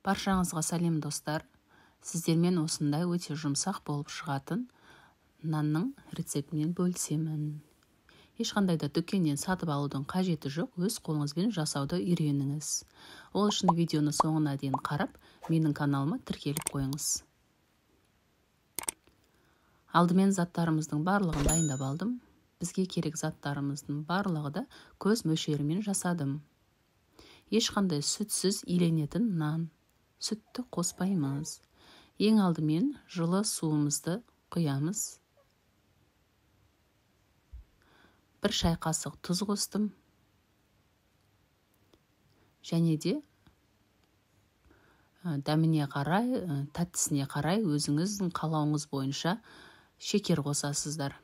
Баршаңызға сәлем достар. Сіздермен осындай өте жұмсақ болып шығатын нанның рецептімен бөлісемін. Ешқандай да дүкеннен сатып алудың қажеті жоқ, өз қолыңызбен жасауды үйреніңіз. Ол үшін видеоны соңына дейін қарап, менің каналыма тіркеліп қойыңыз. Алдымен заттарымыздың барлығын дайындап алдым. Бізге керек заттарымыздың барлығы да көз мөлшерімен жасадым. Ешқандай сүтсіз иленетін нан. Сүтті қоспаймыз. Ең алдымен жылы суымызды құямыз. Бір шай қасық тұз қостым. Және де дәміне қарай, тәттісіне қарай өзіңіздің қалауыңыз бойынша шекер қосасыздар.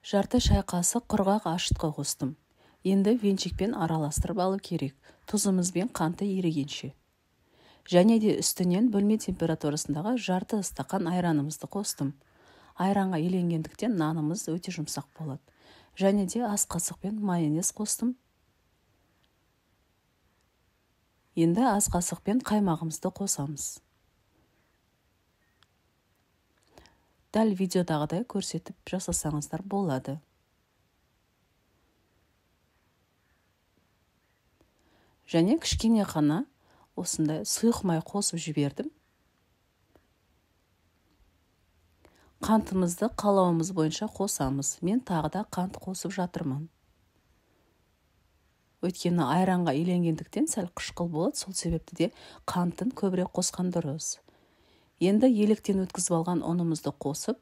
Жарты шай қасық құрғақ ашытқы қостым. Енді венчикпен араластырып алу керек, тұзымыз бен қанты ерігенше. Және де үстінен бөлме температурасындағы жарты стақан айранымызды қостым. Айранға еленгендіктен нанымыз өте жұмсақ болады. Және де ас қасықпен майонез қостым. Енді ас қасықпен қаймағымызды қосамыз. Дәл видеодағыдай көрсетіп жасасаңыздар болады. Және кішкене ғана осындай сұйық май қосып жібердім. Қантымызды қалауымыз бойынша қосамыз. Мен тағы да қант қосып жатырмын. Өйткені айранға иленгендіктен сәл қышқыл болады, сол себепті де қантын көбірек қосқан дұрыс. Енді електен өткізіп алған ұнымызды қосып,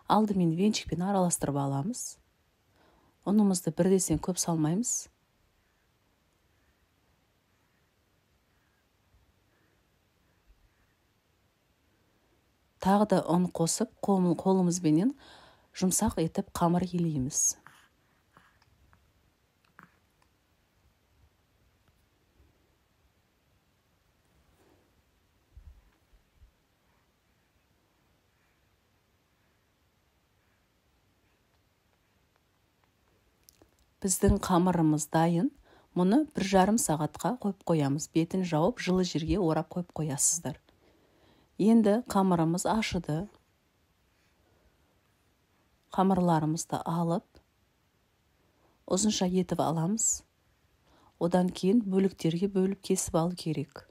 алдымен венчикпен араластырып аламыз. Ұнымызды бірдесен көп салмаймыз. Тағы да ұн қосып, қолымызбенен жұмсақ етіп қамыр елейміз. Біздің қамырымыз дайын. Мұны 1,5 сағатқа қойып қоямыз. Бетін жауып, жылы жерге орап қойып қоясыздар. Енді қамырымыз ашыды. Қамырларымызды алып, ұзынша етіп аламыз. Одан кейін бөліктерге бөліп кесіп алу керек.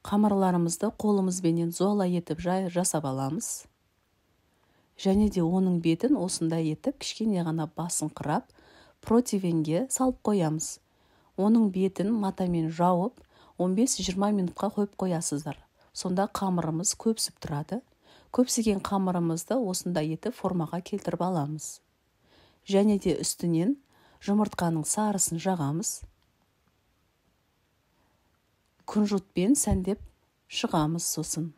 Қамырларымызды қолымызбенен зола етіп жасап аламыз. Және де оның бетін осындай етіп кішкене ғана басыңқырап противенге салып қоямыз. Оның бетін матамен жауып 15-20 минутқа қойып қоясыздар. Сонда қамырымыз көпсіп тұрады. Көпсіген қамырымызды осындай етіп формаға келтіріп аламыз. Және де үстінен жұмыртқаның сарысын жағамыз. Күнжутпен сәндеп шығамыз сосын.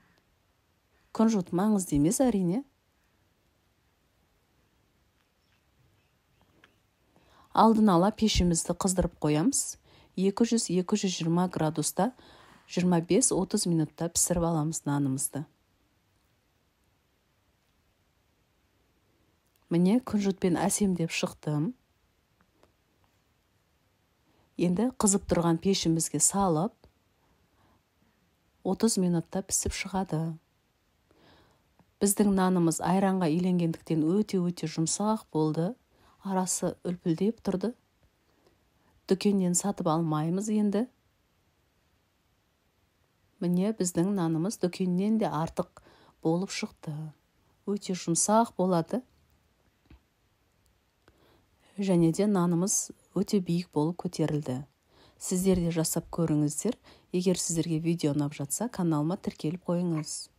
Күнжут маңызды емес әрине. Алдын ала пешімізді қыздырып қоямыз. 200-220 градуста 25-30 минутта пісіріп аламыз нанымызды. Міне күнжутпен әсемдеп шықтым. Енді қызып тұрған пешімізге салып 30 минутта пісіп шығады. Біздің нанымыз айранға иленгендіктен өте-өте жұмсақ болды. Арасы үлпілдеп тұрды. Дүкеннен сатып алмаймыз енді. Міне біздің нанымыз дүкеннен де артық болып шықты. Өте жұмсақ болады. Және де нанымыз өте биік болып көтерілді. Сіздер де жасап көріңіздер. Егер сіздерге видео ұнап жатса, каналыма тіркеліп қойыңыз.